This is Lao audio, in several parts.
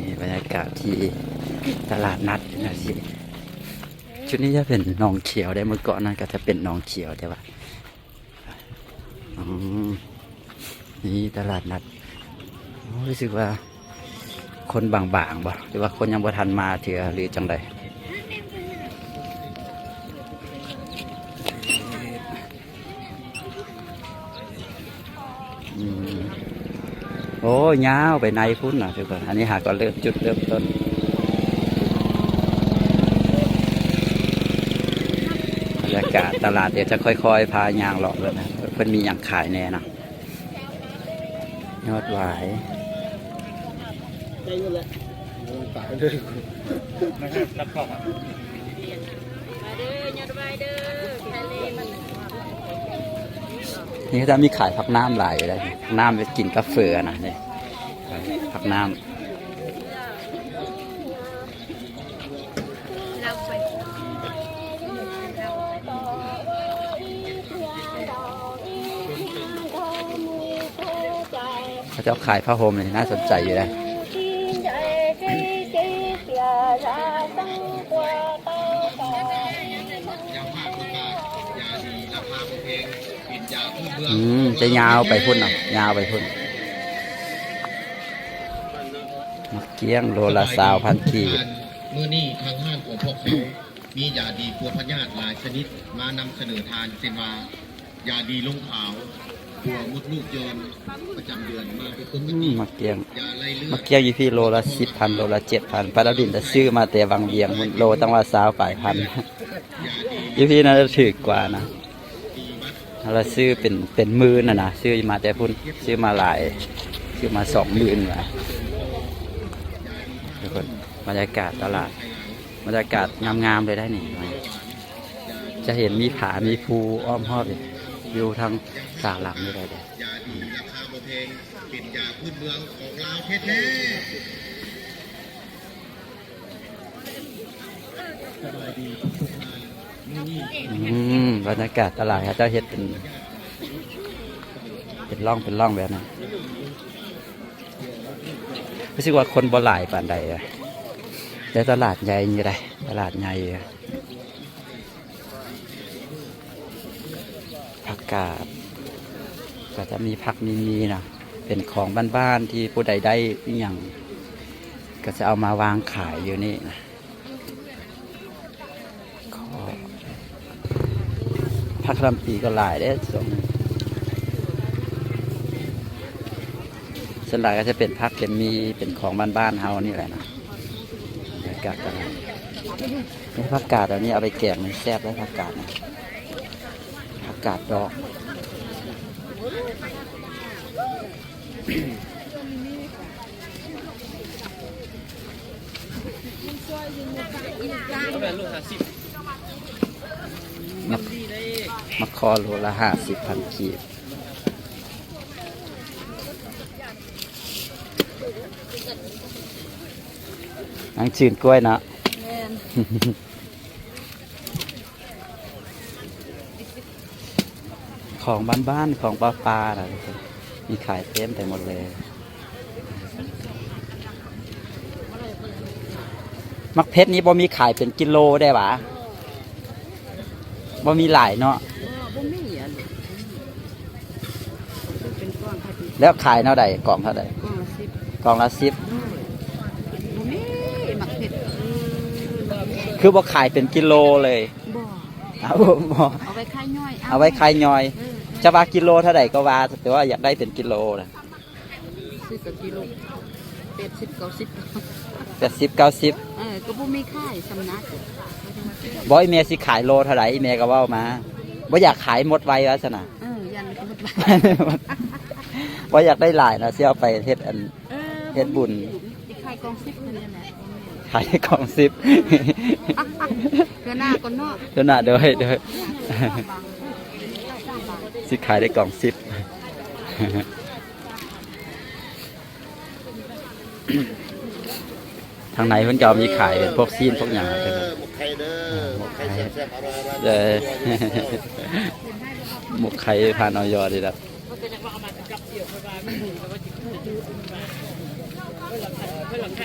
ນີ້ບັນຍາກາດທີ່ຕະຫຼາດນັດນະຊິ ຈຸດນີ້ຈະເປັນໜອງຂຽວເດ້ ເມື່ອກ່ອນນັ້ນກໍຈະເປັນໜອງຂຽວ ແຕ່ວ່າ ອືມ ນີ້ຕະຫຼາດນັດ ໂອ້ ຮູ້ສຶກວ່າຄົນບາງໆບໍ່ ຫຼືວ່າຄົນຍັງບໍ່ທັນມາເທື່ອ ຫຼືຈັ່ງໃດ? ອືມ ໂອ້ ຍາວໄປໃນພຸ້ນນະທຸກຄົນ ອັນນີ້ຫາກໍເລີ່ມ ຈຸດເລີ່ມຕົ້ນ ບັນຍາກາດຕະຫຼາດ ດຽວຈະຄ່ອຍໆພາຍ່າງເລາະເບິ່ງນະ ເພິ່ນມີຫຍັງຂາຍແດ່ນະ ຍອດຫວາຍ. ນີ້ເຂົາຈະມີຂາຍຜັກນ້ຳຫຼາຍເດ້ ຜັກນ້ຳໄປກິນກັບເຝີນະ ນີ້ ຜັກນ້ຳ ເຂົາເຈົ້າຂາຍຜ້າຫົ່ມນີ້ ໜ້າສົນໃຈຢູ່ເດ້. ອືມ ຈະຍາວໄປພຸ້ນເນາະ ຍາວໄປພຸ້ນ. ໝາກກ້ຽງໂລລະຊາວພັນກີບ. ມື້ນີ້ທາງຮ້ານຂອງພວກເຮົາມີຢາດີປົວພະຍາດຫຼາຍຊະນິດມານຳສະເໜີທ່ານ ເຊັ່ນວ່າ ຢາດີລົງຂາວ ປົວມົດລູກຍ້ອນ ປະຈຳເດືອນມາບໍ່ປົກກະຕິ. ອືມ ໝາກກ້ຽງ ຢາໄລ່ເລືອດ ໝາກກ້ຽງຢູ່ພີ້ໂລລະສິບພັນ ໂລລະເຈັດພັນ ປາດາວດິນຈະຊື້ມາແຕ່ວັງວຽງພຸ້ນ ໂລຕັ້ງວ່າຊາວປາຍພັນ ຢູ່ພີ້ໜ້າຈະຖືກກວ່ານະ. ເຮົາລະຊື້ເປັນ ເປັນໝື່ນຫັ້ນນະ ຊື້ມາແຕ່ພຸ້ນ ຊື້ມາຫຼາຍ ຊື້ມາສອງໝື່ນວ່າ. ທຸກຄົນ ບັນຍາກາດຕະຫຼາດ ບັນຍາກາດງາມໆເລີຍໄດ໋ນີ້ ຈະເຫັນມີຜາມີພູອ້ອມຮອບຢູ່ ຢູ່ທາງສາງຫຼັງນີ້ໄດ໋ເດ້. ອືມ ບັນຍາກາດຕະຫຼາດ ເຂົາເຈົ້າເຮັດເປັນ ເປັນຮ່ອງເປັນຮ່ອງແບບນັ້ນ ຮູ້ສຶກວ່າຄົນບໍ່ຫຼາຍປານໃດ ແຕ່ຕະຫຼາດໃຫຍ່ຢູ່ໃດ໋ ຕະຫຼາດໃຫຍ່ຢູ່. ຜັກກາດ ກໍຈະມີຜັກມີມີນະ ເປັນຂອງບ້ານໆ ທີ່ຜູ້ໃດໄດ້ອີ່ຫຍັງ ກໍຈະເອົາມາວາງຂາຍຢູ່ນີ້ນະ. ຜັກກະຫຼ່ຳປີກໍຫຼາຍເດ້ ຊ່ວງ ສ່ວນຫຼາຍກໍຈະເປັນຜັກເປັນມີ ເປັນຂອງບ້ານໆ ເຮົານີ້ແຫຼະນະ. ຜັກກາດກໍໄດ້ ນີ້ຜັກກາດອັນນີ້ເອົາໄປແກງນີ້ແຊບເດ້ ຜັກກາດນະ ຜັກກາດດອກ. ໝາກ ໝາກຄໍ່ໂລລະຫ້າສິບພັນກີບ. ນາງຊື່ນກ້ວຍເນາະ ແມ່ນ. ຂອງບ້ານໆ ຂອງປ່າໆ ນະ ມີຂາຍເຕັມໄປໝົດເລີຍ. ໝາກເຜັດນີ້ບໍ່ມີຂາຍເປັນກິໂລໄດ້ຫວາ? ບໍ່ມີຫຼາຍເນາະ. ບໍ່ ບໍ່ມີອັນ ເປັນກ້ອນເທົ່ານີ້. ແລ້ວຂາຍແນວໃດ? ກ່ອງເທົ່າໃດ? ກ່ອງລະສິບ. ກ່ອງລະສິບ. ໂດຍ ບໍ່ມີໝາກເຜັດ. ຄືບໍ່ຂາຍເປັນກິໂລເລີຍ? ບໍ່. ເອົາ ບໍ່ ເອົາໄວ້ຂາຍຍ່ອຍ. ເອົາໄວ້ຂາຍຍ່ອຍ. ເອີ ຈະວ່າກິໂລເທົ່າໃດກໍວ່າ ແຕ່ວ່າຢາກໄດ້ເປັນກິໂລນະ. ຊື້ກັບກິໂລ ແປດສິບ ເກົ້າສິບ. ແປດສິບ ເກົ້າສິບ. ເອີ ກໍບໍ່ມີຂາຍສ່ຳນັ້ນ. ບໍ່ ອີ່ແມ່ຊິຂາຍໂລເທົ່າໃດ ອີ່ແມ່ກໍເວົ້າມາ. ບໍ່ຢາກຂາຍໝົດໄວວ່າຊັ້ນນະ. ເອີ ຢ້ານໝົດໄວ. ບໍ່ຢາກໄດ້ຫຼາຍນະ ຊິເອົາໄປເຮັດອັນ ເອີ ເຮັດບຸນ. ຊິຂາຍກ່ອງສິບເທົ່ານັ້ນແຫຼະ. ຂາຍໄດ້ກ່ອງສິບ. ເທື່ອໜ້າກ່ອນເນາະ. ເທື່ອໜ້າ ໂດຍ ໂດຍ. ຊິຂາຍໄດ້ກ່ອງສິບ. ທາງໃນເພິ່ນກໍມີຂາຍເປັນພວກຊີ້ນພວກຫຍັງ. ເອີ ໝົກໄຂ່ເດີ ໝົກໄຂ່ ໝົກໄຂ່ແຊບໆ ອະຮ່ອຍໆ. ເອີ ໝົກໄຂ່ຜ່ານ ອອຍ ນີ້ລະ. ເພິ່ນກໍຍັງວ່າເອົາມາຈາກກັບດຽວ ເພິ່ນວ່າມັນບຸນ ແຕ່ວ່າຊິຂຶ້ນຈະຈູດ ເພິ່ນວ່າ ເພິ່ນລະ ເພິ່ນລະ ບ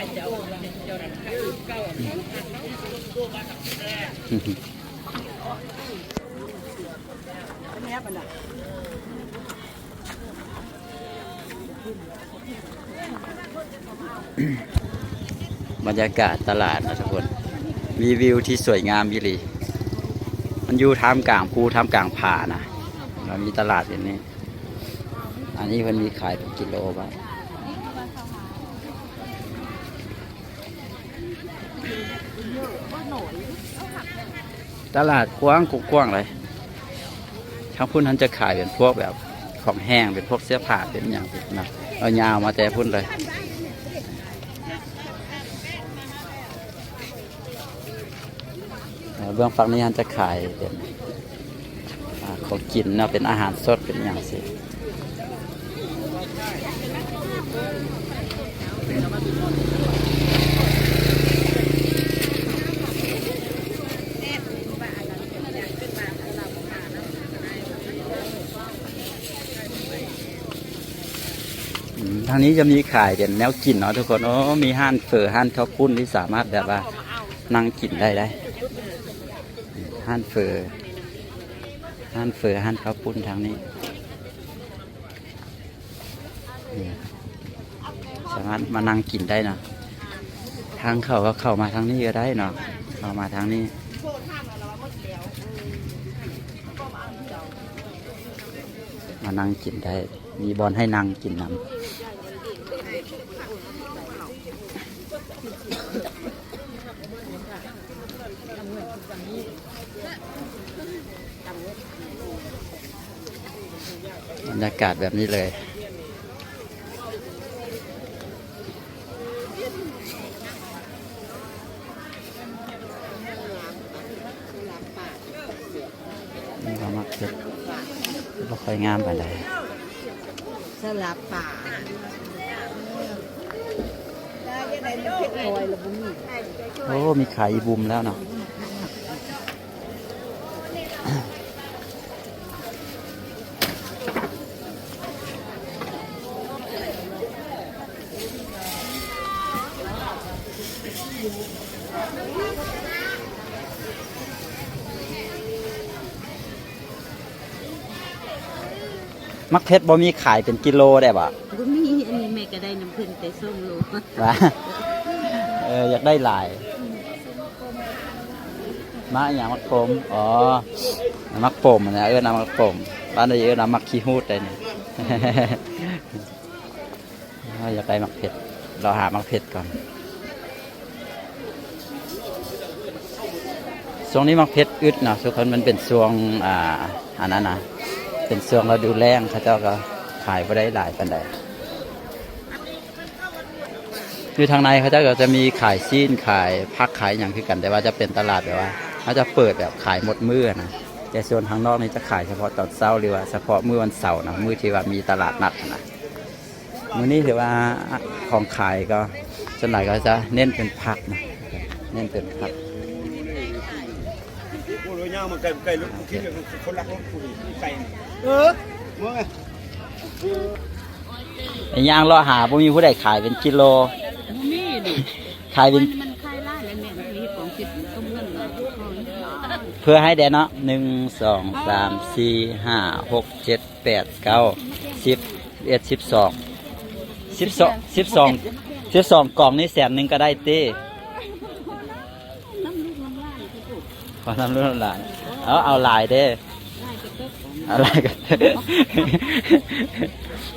ັນຍາກາດຕະຫຼາດນະທຸກຄົນ ມີວິວທີ່ສວຍງາມອີ່ຫຼີ. ມັນຢູ່ທ່າມກາງພູ ທ່າມກາງຜານະ ແລ້ວມີຕະຫຼາດຢູ່ນີ້. ອັນນີ້ເພິ່ນມີຂາຍເປັນກິໂລໄວ້. ຕະຫຼາດກວ້າງ ກວ້າງຫຼາຍ. ທາງພຸ້ນຫັ້ນຈະຂາຍເປັນພວກແບບຂອງແຫ້ງ ເປັນພວກເສື້ອຜ້າ ເປັນຫຍັງນະ ເອົາຍາວມາແຕ່ພຸ້ນເລີຍ. ເອີ ເບື້ອງຝັ່ງນີ້ຫັ້ນຈະຂາຍເປັນ ອ່າ ຂອງກິນເນາະ ເປັນອາຫານສົດ ເປັນຫຍັງຊີ້. ອືມ ທາງນີ້ຈະມີຂາຍເປັນແນວກິນເນາະທຸກຄົນ. ໂອ້ ມີຮ້ານເຝີ ຮ້ານເຂົ້າປຸ້ນທີ່ສາມາດແບບວ່ານັ່ງກິນໄດ້ເດ້. ຮ້ານເຝີ ຮ້ານເຝີ ຮ້ານເຂົ້າປຸ້ນທາງນີ້ ນີ້ ສາມາດມານັ່ງກິນໄດ້ເນາະ. ທາງເຂົ້າກໍເຂົ້າມາທາງນີ້ກໍໄດ້ເນາະ ເຂົ້າມາທາງນີ້ ມານັ່ງກິນໄດ້ ມີບ່ອນໃຫ້ນັ່ງກິນນຳ. ບັນຍາກາດແບບນີ້ເລີຍ. ນີ້ກໍມັກເຮັດ ບໍ່ຄ່ອຍງາມປານໃດ. ສະຫຼັບປາ ໂອ້ ມີຂາຍອີ່ບຸມແລ້ວເນາະ. ໝາກເຜັດບໍ່ມີຂາຍເປັນກິໂລໄດ້ບໍ່? ບໍ່ມີ ອັນນີ້ແມ່ກໍໄດ້ນຳເພິ່ນແຕ່ສອງໂລ. ວ່າ ເອີ ຢາກໄດ້ຫຼາຍ. ໝາກຫຍັງ? ໝາກປົມ. ອໍ ໝາກປົມນະ ເອີ້ນວ່າໝາກປົມ. ບ້ານໃດເອີ້ນວ່າໝາກຂີ້ຫູດໄດ໋ນີ້. ເຮົາຢາກໄດ້ໝາກເຜັດ ເລາະຫາໝາກເຜັດກ່ອນ. ຊ່ວງນີ້ໝາກເຜັດອຶດເນາະ ທຸກຄົນ ມັນເປັນຊ່ວງ ອ່າ ອັນນັ້ນນະ ເປັນຊ່ວງລະດູແລ້ງ ເຂົາເຈົ້າກໍຂາຍບໍ່ໄດ້ຫຼາຍປານໃດ. ຢູ່ທາງໃນເຂົາເຈົ້າກໍຈະມີຂາຍຊີ້ນ ຂາຍຜັກ ຂາຍຫຍັງຄືກັນ ແຕ່ວ່າຈະເປັນຕະຫຼາດແບບວ່າ ເຂົາຈະເປີດແບບຂາຍໝົດມື້ນະ. ແຕ່ສ່ວນທາງນອກນີ້ຈະຂາຍສະເພາະຕອນເຊົ້າ ຫຼືວ່າສະເພາະມື້ວັນເສົານະ ມື້ທີ່ວ່າມີຕະຫຼາດນັດນະ. ມື້ນີ້ຖືວ່າຂອງຂາຍກໍສ່ວນຫຼາຍກໍຈະເນັ້ນເປັນຜັກນະ ເນັ້ນເປັນຜັກ. ໂອ້ຍ ຍ່າງມາໃກ້ໆ ລົດ ໂອເຄ ຄົນລັກລົດກູນີ້ ໄກ. ເອີ ໄອ້ຍ່າງເລາະຫາ ບໍ່ມີຜູ້ໃດຂາຍເປັນກິໂລ. ບໍ່ມີນີ້ ຂາຍເປັນ ມັນຂາຍຫຼາຍແລ້ວແມ່ນເຮັດຂອງເກັບຕົ້ມເງິນນະ. ເພື່ອໃຫ້ແດ່ເນາະ ໜຶ່ງ ສອງ ສາມ ສີ່ ຫ້າ ຫົກ ເຈັດ ແປດ ເກົ້າ ສິບ ສິບເອັດ ສິບສອງ ສິບສອງ ສິບສອງ ສິບສອງກອງນີ້ແສນໜຶ່ງກໍໄດ້ຕິ. ນຳລູກນຳຫຼານ ຂໍນຳລູກນຳຫຼານ. ເອົາ ເອົາຫຼາຍເດ້ ເອົາຫຼາຍກໍ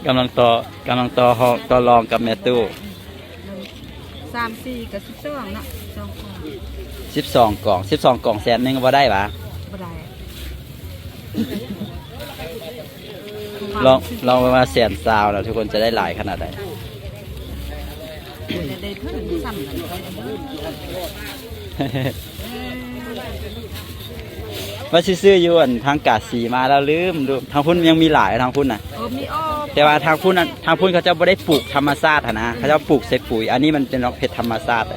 ກຳລັງຕໍ່ ກຳລັງຕໍ່ຮອງ ຕໍ່ລອງກັບແມ່ຕູ້. ສາມ ສີ່ ກໍສິບສອງເນາະ ສອງກອງ ສິບສອງກອງ ສິບສອງກອງແສນໜຶ່ງບໍ່ໄດ້ຫວາ? ບໍ່ໄດ້. ລອງ ລອງເບິ່ງວ່າແສນຊາວນະ ທຸກຄົນຈະໄດ້ຫຼາຍຂະໜາດໃດ. ໄດ້ເພີ່ມຊ້ຳກັນໄປເດີ. ວ່າຊິຊື້ຢູ່ອັນທາງກາສີມາແລ້ວລືມ ທາງພຸ້ນຍັງມີຫຼາຍ ທາງພຸ້ນນະ. ເອີ ມີອອກ ແຕ່ວ່າທາງພຸ້ນນະ ທາງພຸ້ນເຂົາເຈົ້າບໍ່ໄດ້ປູກທຳມະຊາດຫັ້ນນະ ເຂົາເຈົ້າປູກໃສ່ປຸ໋ຍ. ອັນນີ້ມັນເປັນໝາກເຜັດທຳມະຊາດ. ເ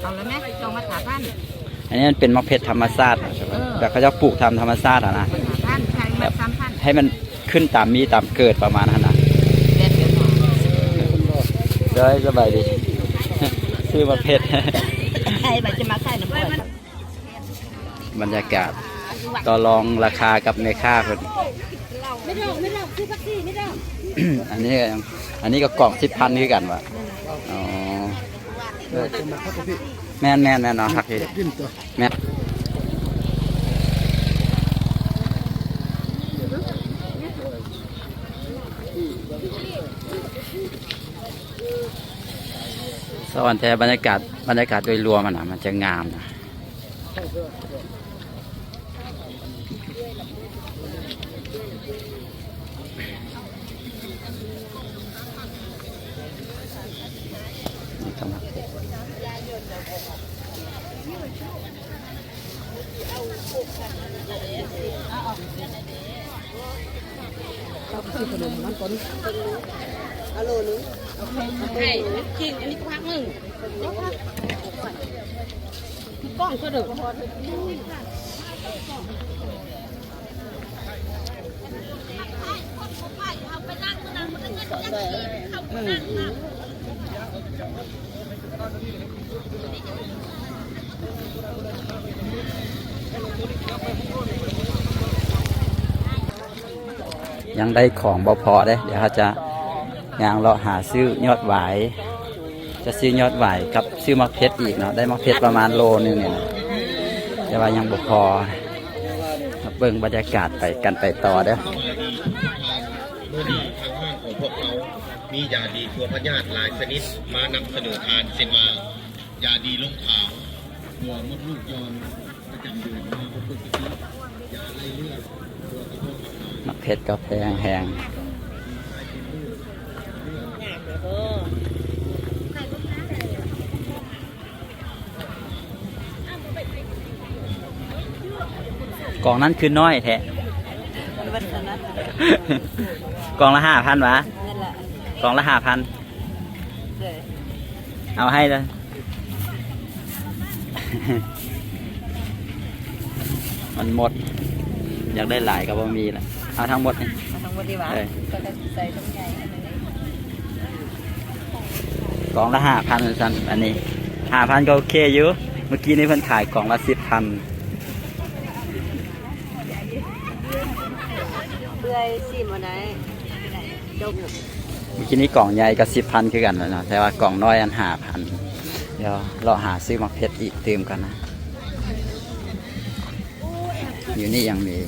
ອົາລະແມ່ ຕ້ອງມາຖາມເພິ່ນ. ອັນນີ້ມັນເປັນໝາກເຜັດທຳມະຊາດ ເອີ ແບບເຂົາເຈົ້າປູກຕາມທຳມະຊາດຫັ້ນນະ ມາຖາມເພິ່ນ ໃຫ້ມັນສາມພັນ ໃຫ້ມັນຂຶ້ນຕາມມີຕາມເກີດປະມານຫັ້ນນະ. ໂດຍ ສະບາຍດີ. ຊື້ໝາກເຜັດ ໃຫ້ມັນຈະມາຂາຍນຳ ບັນຍາກາດຕໍ່ລອງລາຄາກັບແມ່ຄ້າເພິ່ນ. ອັນນີ້ ອັນນີ້ກໍກອງສິບພັນຄືກັນຫວາ? ອໍ ແມ່ນໆໆ ເນາະ ຜັກເຫັດ ແມ່ນ. ສະຫວັນແທ້ ບັນຍາກາດ ບັນຍາກາດໂດຍລວມຫັ້ນນະ ມັນຈະງາມນະ. ເອົາໂລໜຶ່ງ ໃຫ້ກິນ ອັນນີ້ກໍພັກໜຶ່ງ ກ້ອງກໍເດີ. ຍັງໄດ້ຂອງບໍ່ພໍເດ້ ດຽວເຮົາຈະຍ່າງເລາະຫາຊື້ຍອດຫວາຍ ຈະຊື້ຍອດຫວາຍກັບຊື້ໝາກເຜັດອີກເນາະ ໄດ້ໝາກເຜັດປະມານໂລໜຶ່ງນີ້ນະ ແຕ່ວ່າຍັງບໍ່ພໍ. ມາເບິ່ງບັນຍາກາດໄປກັນໄປຕໍ່ເດີ້. ມື້ນີ້ທາງຫ້າງຂອງພວກເຮົາມີຢາດີຕົວພະຍາດຫຼາຍຊະນິດມານຳສະເໜີທ່ານ ເຊັ່ນວ່າ ຢາດີລົມຂາວ, ຕົວມົດລູກຢ່ອນ, ປະຈຳເດືອນມາບໍ່ປົກກະຕິ, ຢາໄລ່ເລືອດ, ຕົວກະເພາະອາຫານ. ໝາກເຜັດກໍແພງແຮງ. ກອງນັ້ນຄືນ້ອຍແທ້. ກອງລະຫ້າພັນຫວາ? ແມ່ນລະ. ກອງລະຫ້າພັນ. ເອີ ເອົາໃຫ້ເລີຍ. ມັນໝົດ ຢາກໄດ້ຫຼາຍກໍບໍ່ມີລະ. ເອົາທັງໝົດນີ້ ເອົາທັງໝົດດີຫວາ? ເອີ ກໍຈະໃສ່ຖົງໃຫຍ່ອັນນີ້. ກອງລະຫ້າພັນວ່າຊັ້ນ. ອັນນີ້ຫ້າພັນກໍໂອເຄຢູ່. ເມື່ອກີ້ນີ້ເພິ່ນຂາຍກອງລະສິບພັນ. ເປື່ອຍຊີມບໍ່ໄດ້. ຈົບ. ເມື່ອກີ້ນີ້ກອງໃຫຍ່ກໍສິບພັນຄືກັນແຫຼະເນາະ ແຕ່ວ່າກອງນ້ອຍອັນຫ້າພັນ. ດຽວເລາະຫາຊື້ໝາກເຜັດອີກຕື່ມກ່ອນນະ. ຢູ່ນີ້ຍັງມີ.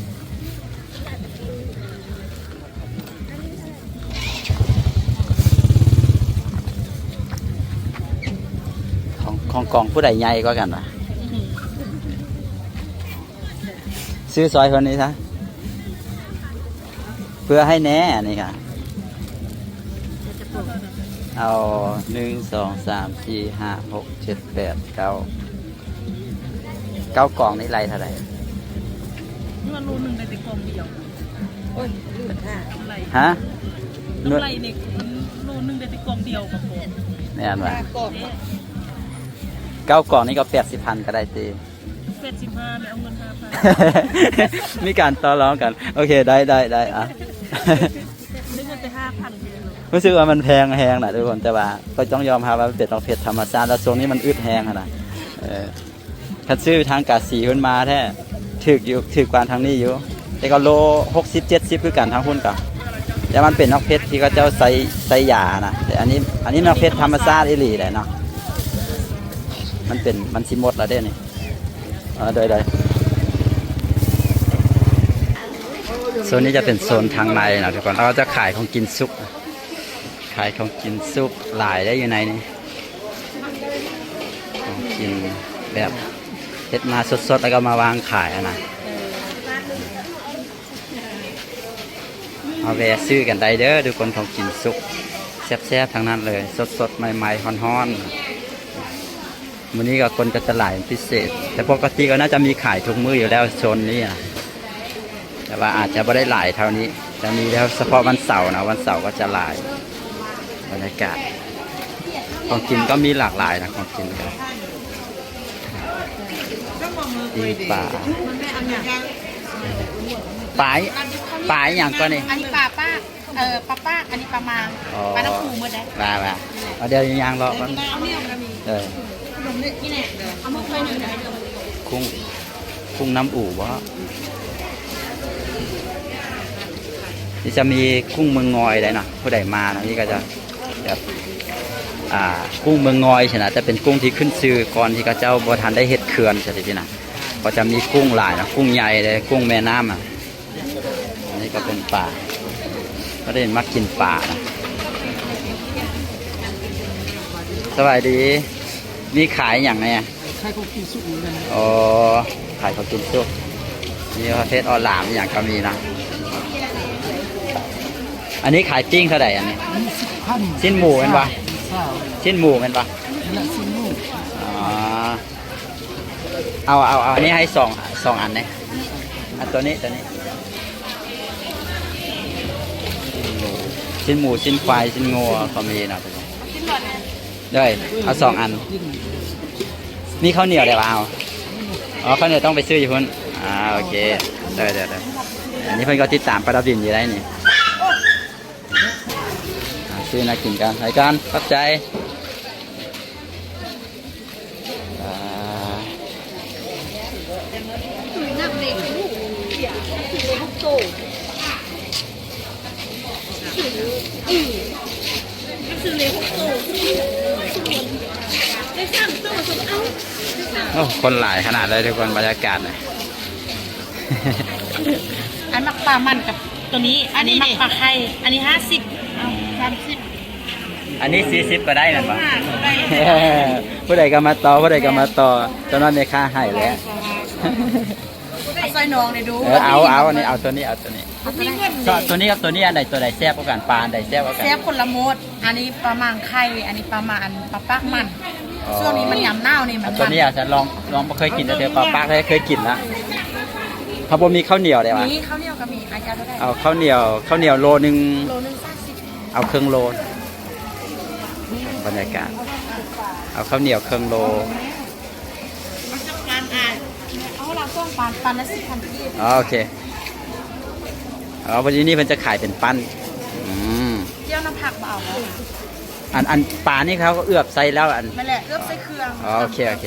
ຂອງ ຂອງກອງຜູ້ໃດໃຫຍ່ກວ່າກັນຫວາ? ຊື້ຊອຍເພິ່ນນີ້ຊະ ເພື່ອໃຫ້ແນ່. ອັນນີ້ກະ ເອົາ ໜຶ່ງ ສອງ ສາມ ສີ່ ຫ້າ ຫົກ ເຈັດ ແປດ ເກົ້າ ເກົ້າກອງນີ້ໄລ່ເທົ່າໃດ? ເງິນໂລໜຶ່ງໄດ້ແຕ່ກອງດຽວ. ໂອ້ຍ ລືມຄ່າ. ກຳໄລ ຮະ? ກຳໄລນີ້ ໂລໜຶ່ງໄດ້ແຕ່ກອງດຽວກໍພໍ. ແມ່ນຫວາ? ເດ້ ເກົ້າກອງນີ້ກໍແປດສິບພັນກໍໄດ້ຕິ. ແປດສິບຫ້າ ແລ້ວເອົາເງິນຫ້າພັນ. ມີການຕໍ່ລອງກັນ. ໂອເຄ ໄດ້ ໄດ້ ໄດ້ ອ່ະ. ໄດ້ເງິນແຕ່ຫ້າພັນ. ຮູ້ສຶກວ່າມັນແພງແຮງນະທຸກຄົນ ແຕ່ວ່າກໍຕ້ອງຍອມຮັບວ່າມັນເປັນໝາກເຜັດທຳມະຊາດ ແລ້ວຊ່ວງນີ້ມັນອຶດແຮງຫັ້ນນະ. ເອີ ຄັນຊື້ທາງກາສີເພິ່ນມາແທ້ ຖືກຢູ່ ຖືກກວ່າທາງນີ້ຢູ່ ແຕ່ກໍໂລຫົກສິບ ເຈັດສິບຄືກັນທາງພຸ້ນກະ. ແຕ່ມັນເປັນໝາກເຜັດທີ່ເຂົາເຈົ້າໃສ່ ໃສ່ຢານະ ແຕ່ອັນນີ້ ອັນນີ້ໝາກເຜັດທຳມະຊາດອີ່ຫຼີແຫຼະເນາະ. ມັນເປັນ ມັນຊິໝົດແລ້ວເດ້ນີ້. ເອີ ໂດຍ ໂດຍ ໂຊນນີ້ຈະເປັນໂຊນທາງໃນເນາະທຸກຄົນ ເຂົາຈະຂາຍຂອງກິນສຸກ. ຂາຍຂອງກິນສຸກຫຼາຍໄດ໋ຢູ່ໃນນີ້ ຂອງກິນແບບເຮັດມາສົດໆ ແລ້ວກໍມາວາງຂາຍຫັ້ນນະ. ມາແວ່ຊື້ກັນໄດ້ເດີທຸກຄົນ ຂອງກິນສຸກແຊບໆ ທັງນັ້ນເລີຍ ສົດໆ ໃໝ່ໆ ຮ້ອນໆ. ມື້ນີ້ກໍຄົນກໍຈະຫຼາຍເປັນພິເສດ ແຕ່ປົກກະຕິກໍໜ້າຈະມີຂາຍທຸກມື້ຢູ່ແລ້ວໂຊນນີ້ນະ ແຕ່ວ່າອາດຈະບໍ່ໄດ້ຫຼາຍເທົ່ານີ້ ຈະມີແຕ່ສະເພາະວັນເສົານະ ວັນເສົາກໍຈະຫຼາຍ. ບັນຍາກາດຂອງກິນກໍມີຫຼາກຫຼາຍນະ ຂອງກິນກໍ ປີ້ງປາ ປາ ປາອີ່ຫຍັງກໍນີ້? ອັນນີ້ປາປາກ ເອີ ປາປາກ ອັນນີ້ປາມາງ. ອໍ ປານ້ຳປູໝົດເດ້. ວ່າ ວ່າ ເອົາ ດຽວຍ່າງເລາະກ່ອນ. ເອີ ກຸ້ງ ກຸ້ງນ້ຳອູບໍ່? ນີ້ຈະມີກຸ້ງເມືອງງອຍໄດ້ເນາະ ຜູ້ໃດມາເນາະ ນີ້ກໍຈະແບບ ອ່າ ກຸ້ງເມືອງງອຍຊີ້ນະ ຈະເປັນກຸ້ງທີ່ຂຶ້ນຊື່ກ່ອນທີ່ເຂົາເຈົ້າບໍ່ທັນໄດ້ເຮັດເຂື່ອນຊີ້ນະ ກໍຈະມີກຸ້ງຫຼາຍເນາະ ກຸ້ງໃຫຍ່ເດ້ ກຸ້ງແມ່ນ້ຳອະ. ອັນນີ້ກໍເປັນປາ ກໍໄດ້ມາກິນປານະ. ສະບາຍດີ ມີຂາຍຫຍັງແດ່? ຂາຍຂອງກິນສຸກເໝືອນກັນ. ອໍ ຂາຍຂອງກິນສຸກ ມີປະເພດອອນລານອີ່ຫຍັງກໍມີນະ. ອັນນີ້ຂາຍປີ້ງເທົ່າໃດອັນນີ້? ຊີ້ນໝູແມ່ນບໍ່? ຊີ້ນໝູແມ່ນບໍ່? ອໍ ເອົາ ເອົາ ເອົາ ອັນນີ້ໃຫ້ສອງ ສອງອັນເດ້ ອັນໂຕນີ້ ໂຕນີ້ ຊີ້ນໝູ ຊີ້ນຄວາຍ ຊີ້ນງົວກໍມີນະ. ເອົາຊີ້ນຫຼອດນະ ເດີ ເອົາສອງອັນ. ມີເຂົ້າໜຽວໄດ້ບໍ່? ເອົາ ອໍ ເຂົ້າໜຽວຕ້ອງໄປຊື້ຢູ່ພຸ້ນ. ອ່າ ໂອເຄ ເດີ ເດີ ເດີ. ອັນນີ້ເພິ່ນກໍຕິດຕາມປາດາວິນຢູ່ໄດ໋ນີ້. ອ່າ ຊື້ໜ້າກິນກ່ອນ ໄປກ່ອນ ຂອບໃຈ. ອ່າ ໂອ້ ຄົນຫຼາຍຂະໜາດເລີຍທຸກຄົນ ບັນຍາກາດນະ. ອັນໝາກປາໝັ່ນກັບໂຕນີ້ ອັນນີ້ ອັນນີ້ ໝາກປາໄຂ່ ອັນນີ້ຫ້າສິບ ເອົາສາມສິບ. ອັນນີ້ສີ່ສິບກໍໄດ້ແມ່ນບໍ່? ຜູ້ໃດກໍມາຕໍ່ ຜູ້ໃດກໍມາຕໍ່ ຕອນນັ້ນແມ່ຄ້າໃຫ້ແລ້ວ. ເອົາຊ່ອຍນ້ອງແດ່ດູ. ເອີ ເອົາ ເອົາ ອັນນີ້ ເອົາໂຕນີ້ ເອົາໂຕນີ້. ບໍ່ມີເງິນເດ້. ໂຕນີ້ກັບໂຕນີ້ ອັນໃດ ໂຕໃດແຊບກວ່າກັນ? ປາອັນໃດແຊບກວ່າກັນ? ແຊບຄົນລະໝົດ. ອັນນີ້ປາໝັງໄຂ່ ອັນນີ້ປາໝາ ອັນປາປາກໝັ່ນ. ອໍ ຊ່ວງນີ້ມັນຍາມໜາວນີ້ມັນ ເອົາໂຕນີ້ ມັນ ອາ ລອງ ລອງ ບໍ່ເຄີຍກິນຈັກເທື່ອ ປາປາກ ເຄີຍກິນລະ. ເຮົາບໍ່ມີເຂົ້າໜຽວໄດ້ຫວາ? ມີ ເຂົ້າໜຽວກໍມີ. ອາ ຢາກເທົ່າໃດ? ເອົາເຂົ້າໜຽວ ເຂົ້າໜຽວໂລໜຶ່ງ. ໂລໜຶ່ງສາມສິບ. ເອົາເຄິ່ງໂລ. ບັນຍາກາດ ເອົາເຂົ້າໜຽວເຄິ່ງໂລ. ເອົາລະສອງປານ ປານລະສິບພັນກີບ. ອໍ ໂອເຄ. ອໍ ບັດນີ້ເພິ່ນຈະຂາຍເປັນປັ້ນ. ອືມ ກ່ຽວນ້ຳຜັກບໍ່ເອົາບໍ່? ອັນ ອັນປານີ້ເຂົາກໍເອືອບໃສ່ແລ້ວ ອັນ ນັ້ນແຫຼະ ເອືອບໃສ່ເຄື່ອງ. ອໍ ໂອເຄ ໂອເຄ.